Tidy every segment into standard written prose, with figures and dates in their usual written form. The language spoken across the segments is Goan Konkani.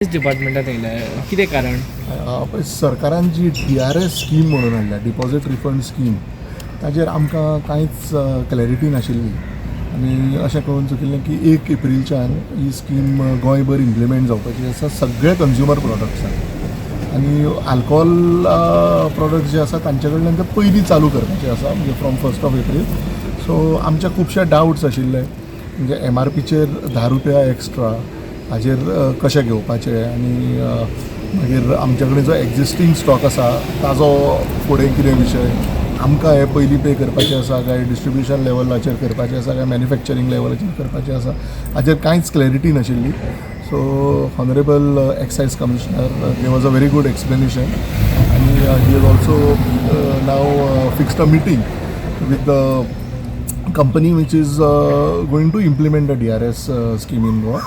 डिपार्टमेंटात येयले, कितें कारण? पळय, सरकारान जी डीआरएस स्कीम म्हणून हाडल्या, डिपॉझीट रिफंड स्कीम, ताजेर आमकां कांयच क्लॅरिटी नाशिल्ली आनी अशें कळून चुकिल्लें की 1 एप्रिलच्यान ही स्कीम गोंयभर इम्प्लिमेंट जावपाची आसा सगळे कंज्युमर प्रोडक्ट्सांक आनी आल्कोहोल प्रोडक्ट्स जे आसा तांचे कडल्यान ते पयलीं चालू करपाचे आसा, म्हणजे from 1st of April. So आमचे खुबशे डावट्स आशिल्ले, म्हणजे एमआरपीचेर 10 रुपया एक्स्ट्रा हाजेर कशें घेवपाचें आनी मागीर आमचे कडेन जो एग्जिस्टींग स्टॉक आसा ताजो फुडें कितें विशय, आमकां हें पयलीं पे करपाचें आसा काय डिस्ट्रिब्युशन लेवलाचेर करपाचें आसा काय मॅन्युफॅक्चरींग लेवलाचेर करपाचें आसा, हाजेर कांयच क्लॅरिटी नाशिल्ली. So honourable excise commissioner gave us a very good explanation आनी he has also now fixed a meeting with the company which is going to implement the DRS scheme in Goa.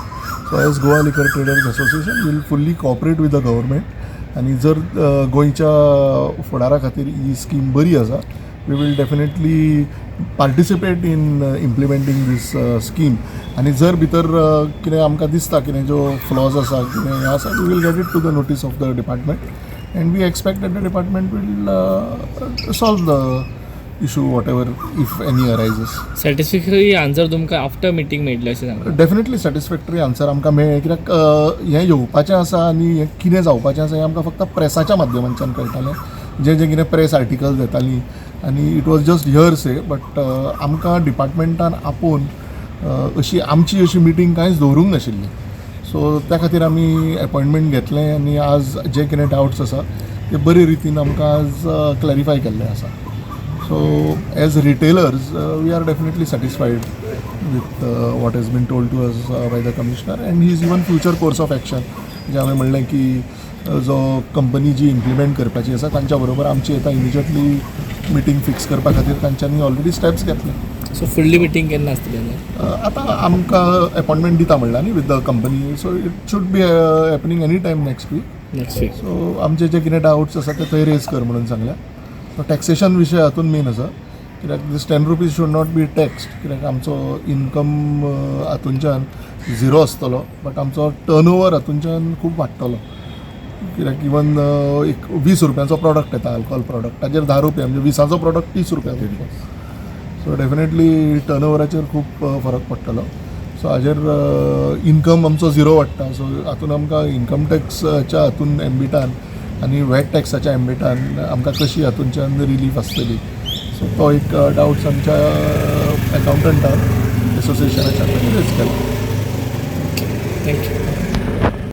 So as Goa Liquor Traders Association, we will fully cooperate with the government आनी जर गोंयच्या फुडारा खातीर ही स्कीम बरी आसा, we will definitely participate in implementing this scheme. आनी जर भितर कितें आमकां दिसता, कितें ज्यो फ्लॉज आसा, कितें हें आसा, we will get it to the notice of the department and we expect that the department will solve the issue, whatever, if any arises. Satisfactory answer तुमकां आफ्टर मिटींग मेळटलें अशें सांगता? डेफिनेटली सॅटिस्फॅक्टरी आन्सर आमकां मेळ्ळें, कित्याक हें येवपाचें आसा आनी हें कितें जावपाचें आसा हें आमकां फक्त प्रेसाच्या माध्यमांतल्यान कळटालें, जे जे कितें प्रेस आर्टिकल्स येतालीं आनी it was just hearsay, but आमकां डिपार्टमेंटान आपोवन अशी आमची अशी मिटींग कांयच दवरूंक नाशिल्ली. सो त्या खातीर आमी एपॉयंटमेंट घेतलें आनी आज जे कितें डावट्स आसा ते बरे रितीन आमकां आज क्लॅरिफाय केल्ले आसा. So as retailers, we are definitely satisfied with what has been told to us by the commissioner and his even future course of action, जे हांवें म्हणलें की जो कंपनी जी इम्प्लिमेंट करपाची आसा तांच्या बरोबर आमची आतां इमिजिएटली मिटींग फिक्स करपा खातीर तांच्यांनी ऑलरेडी स्टेप्स घेतले. सो फुडली मिटींग केन्ना आसतली? आतां आमकां एपॉयंटमेंट दिता म्हणला न्ही with the company, so it should be happening any time next week. Next week. So आमचे जे कितें डावट्स आसा ते थंय रेज कर म्हणून सांगल्या. सो टॅक्सेशन विशय हातून मेन आसा, कित्याक this 10 rupees should not be taxed, कित्याक आमचो इनकम हातूंच्यान झिरो आसतलो, बट आमचो टर्न ओवर हातूंच्यान खूब वाडटलो, कित्याक इवन एक 20 रुपयांचो प्रॉडक्ट येता, अल्कोहोल प्रॉडक्ट, ताजेर 10 रुपया, म्हणजे 20चो प्रॉडक्ट 30 रुपया वयतलो. सो डेफिनेटली टर्न ओवराचेर खूब फरक पडटलो. सो हाजेर इनकम आमचो झिरो वाडटा. सो हातून आमकां इनकम टॅक्साच्या हातून एम्बिटान आनी वॅट टॅक्साच्या एम्बिटान आमकां कशी हातूंच्यान रिलीफ आसतली, सो तो एक डावट्स आमच्या अकावंटंटान एसोसिएशनाच्या रेज केला. Thank you.